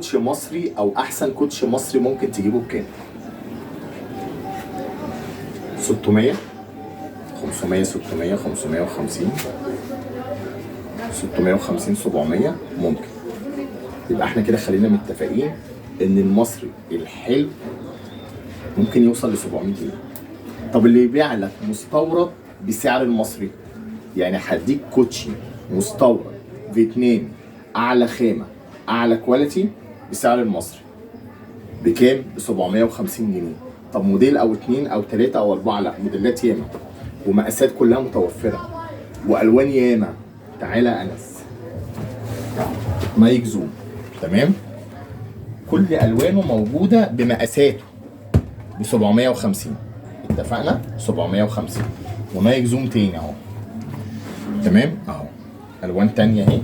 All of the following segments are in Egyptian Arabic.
كوتش مصري او احسن كوتش مصري ممكن تجيبه بكام؟ 600، 500، 600، 550، 650، 700 ممكن. يبقى احنا كده خلينا متفقين ان المصري الحلو ممكن يوصل ل 700 جنيه. طب اللي يبيع لك مستورد بسعر المصري، يعني هديك كوتشي مستورد فيتنامي اعلى خامة اعلى quality بسعر المصري بكام؟ ب 750 جنيه. طب موديل او اتنين او تلاتة او اربعة؟ لا، موديلات ياما ومقاسات كلها متوفرة والوان ياما. تعالى يا انس، Nike Zoom، تمام، كل الوانه موجودة بمقاساته ب 750. اتفقنا؟ 750. و Nike Zoom تاني اهو، تمام اهو، الوان تانية اهي.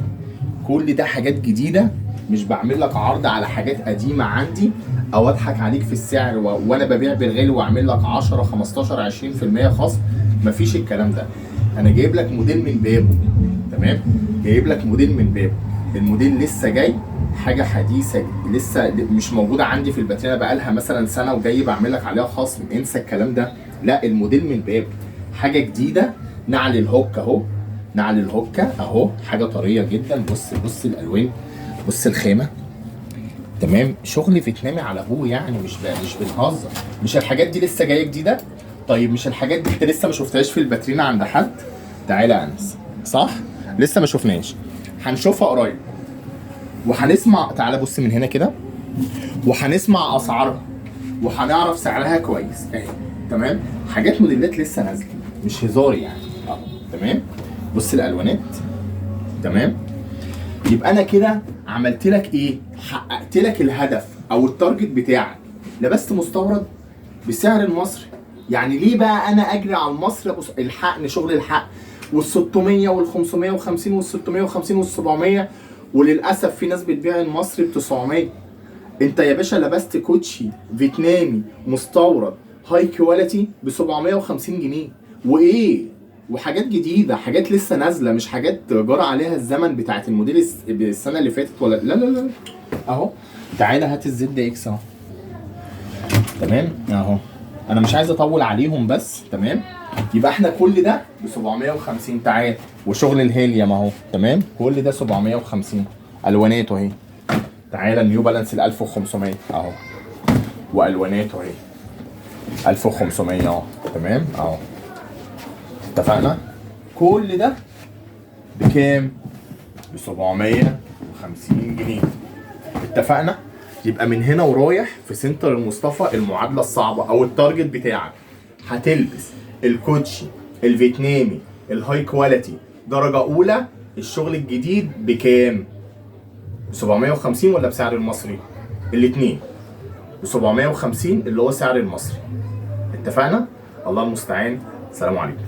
كل ده حاجات جديدة، مش بعمل لك عرض على حاجات قديمة عندي او اضحك عليك في السعر وانا ببيع بالغالي واعمل لك 10 15 20% خصم، مفيش الكلام ده. انا جايب لك موديل من بابه، تمام، جايب لك موديل من بابه، الموديل لسه جاي، حاجة حديثه لسه مش موجودة عندي في الباترينا بقالها مثلا سنة وجاي بعمل لك عليها خصم، انسى الكلام ده. لا، الموديل من بابه، حاجة جديدة. نعل الهوك اهو، نعل الهوكه اهو، حاجة طرية جدا. بص بص الالوان، بص الخامة، تمام، شغل فيتنامي على ابوه يعني، مش بنهزر. مش الحاجات دي لسه جاية جديدة؟ طيب مش الحاجات دي انت لسه ما شفتهاش في الباترينا عند حد؟ تعالى يا انس، صح؟ لسه ما شفناش، هنشوفها قريب وهنسمع. تعالى بص من هنا كده، وهنسمع اسعارها وهنعرف سعرها كويس اهي، تمام. حاجات موديلات لسه نازله، مش هزار يعني اهو، تمام. بص الالوانات، تمام. يبقى انا كده عملت لك ايه؟ حققت لك الهدف او ال target بتاعك. لبست مستورد بسعر المصري، يعني ليه بقى انا اجري على المصري؟ بص الحقن، شغل الحق، وال 600 وال 550 وال 650 وال 700، وللاسف في ناس بتبيع المصري ب 900. انت يا باشا لبست كوتشي فيتنامي مستورد high quality ب 750 جنيه، وايه؟ وحاجات جديدة، حاجات لسه نازله، مش حاجات جرى عليها الزمن بتاعت الموديل السنة اللي فاتت ولا لا لا لا اهو. تعالى هات الزد اكس اهو، تمام اهو. انا مش عايز اطول عليهم بس، تمام. يبقى احنا كل ده ب 750. تعال، وشغل الهيليوم اهو، تمام، كل ده 750، الواناته اهي. تعالى New Balance ال 1500 اهو، والواناته اهي 1500 اهو، تمام اهو. اتفقنا؟ كل ده بكام؟ ب 750 جنيه. اتفقنا؟ يبقى من هنا ورايح في سنتر المصطفى المعادلة الصعبة او ال target بتاعك، هتلبس الكوتشي الفيتنامي ال high quality درجة أولى، الشغل الجديد بكام؟ ب 750 ولا بسعر المصري؟ الاتنين ب 750 اللي هو سعر المصري. اتفقنا؟ الله المستعان. سلام عليكم.